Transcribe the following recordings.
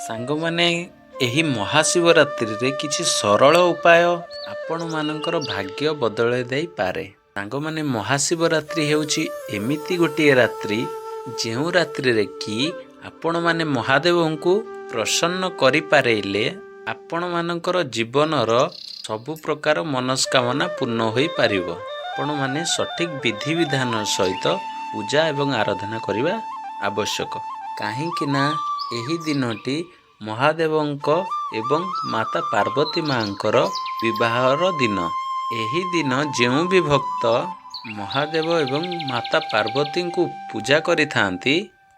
ସାଙ୍ଗମାନେ, ଏହି ମହାଶିବରାତ୍ରିରେ କିଛି ସରଳ ଉପାୟ ଆପଣମାନଙ୍କର ଭାଗ୍ୟ ବଦଳାଇ ଦେଇପାରେ। ସାଙ୍ଗମାନେ, ମହାଶିବରାତ୍ରି ହେଉଛି ଏମିତି ଗୋଟିଏ ରାତ୍ରି, ଯେଉଁ ରାତ୍ରିରେ କି ଆପଣମାନେ ମହାଦେବଙ୍କୁ ପ୍ରସନ୍ନ କରିପାରିଲେ ଆପଣମାନଙ୍କର ଜୀବନର ସବୁ ପ୍ରକାର ମନସ୍କାମନା ପୂର୍ଣ୍ଣ ହୋଇପାରିବ। ଆପଣମାନେ ସଠିକ୍ ବିଧିବିଧାନ ସହିତ ପୂଜା ଏବଂ ଆରାଧନା କରିବା ଆବଶ୍ୟକ, କାହିଁକି ନା ଏହି ଦିନଟି ମହାଦେବଙ୍କ ଏବଂ ମାତା ପାର୍ବତୀ ମାଙ୍କର ବିବାହର ଦିନ। ଏହି ଦିନ ଯେଉଁ ବି ଭକ୍ତ ମହାଦେବ ଏବଂ ମାତା ପାର୍ବତୀଙ୍କୁ ପୂଜା କରିଥାନ୍ତି,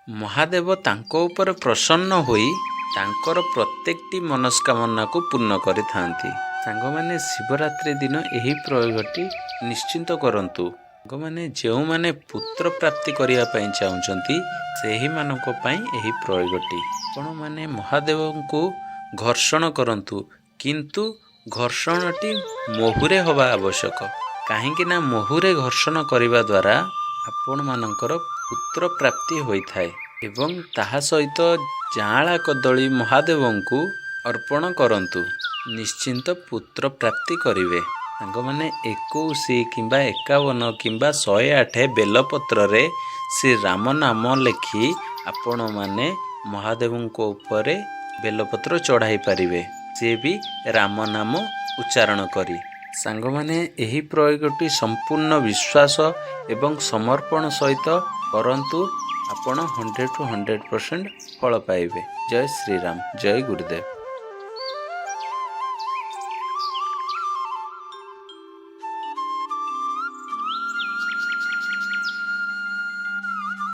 ମହାଦେବ ତାଙ୍କ ଉପରେ ପ୍ରସନ୍ନ ହୋଇ ତାଙ୍କର ପ୍ରତ୍ୟେକଟି ମନସ୍କାମନାକୁ ପୂର୍ଣ୍ଣ କରିଥାନ୍ତି। ସାଙ୍ଗମାନେ, ଶିବରାତ୍ରି ଦିନ ଏହି ପ୍ରୟୋଗଟି ନିଶ୍ଚିନ୍ତ କରନ୍ତୁ। ସାଙ୍ଗମାନେ, ଯେଉଁମାନେ ପୁତ୍ର ପ୍ରାପ୍ତି କରିବା ପାଇଁ ଚାହୁଁଛନ୍ତି, ସେହିମାନଙ୍କ ପାଇଁ ଏହି ପ୍ରୟୋଗଟି। ଆପଣମାନେ ମହାଦେବଙ୍କୁ ଘର୍ଷଣ କରନ୍ତୁ, କିନ୍ତୁ ଘର୍ଷଣଟି ମହୁରେ ହେବା ଆବଶ୍ୟକ, କାହିଁକି ନା ମହୁରେ ଘର୍ଷଣ କରିବା ଦ୍ୱାରା ଆପଣମାନଙ୍କର ପୁତ୍ର ପ୍ରାପ୍ତି ହୋଇଥାଏ। ଏବଂ ତାହା ସହିତ ଯାଆଁଳା କଦଳୀ ମହାଦେବଙ୍କୁ ଅର୍ପଣ କରନ୍ତୁ, ନିଶ୍ଚିନ୍ତ ପୁତ୍ର ପ୍ରାପ୍ତି କରିବେ। ସାଙ୍ଗମାନେ, 21 କିମ୍ବା 51 କିମ୍ବା 108 ବେଲପତ୍ରରେ ଶ୍ରୀ ରାମ ନାମ ଲେଖି ଆପଣମାନେ ମହାଦେବଙ୍କ ଉପରେ ବେଲପତ୍ର ଚଢ଼ାଇ ପାରିବେ, ସିଏ ବି ରାମ ନାମ ଉଚ୍ଚାରଣ କରି। ସାଙ୍ଗମାନେ, ଏହି ପ୍ରୟୋଗଟି ସମ୍ପୂର୍ଣ୍ଣ ବିଶ୍ୱାସ ଏବଂ ସମର୍ପଣ ସହିତ କରନ୍ତୁ, ଆପଣ 100 ଟୁ 100% ଫଳ ପାଇବେ। ଜୟ ଶ୍ରୀରାମ, ଜୟ ଗୁରୁଦେବ।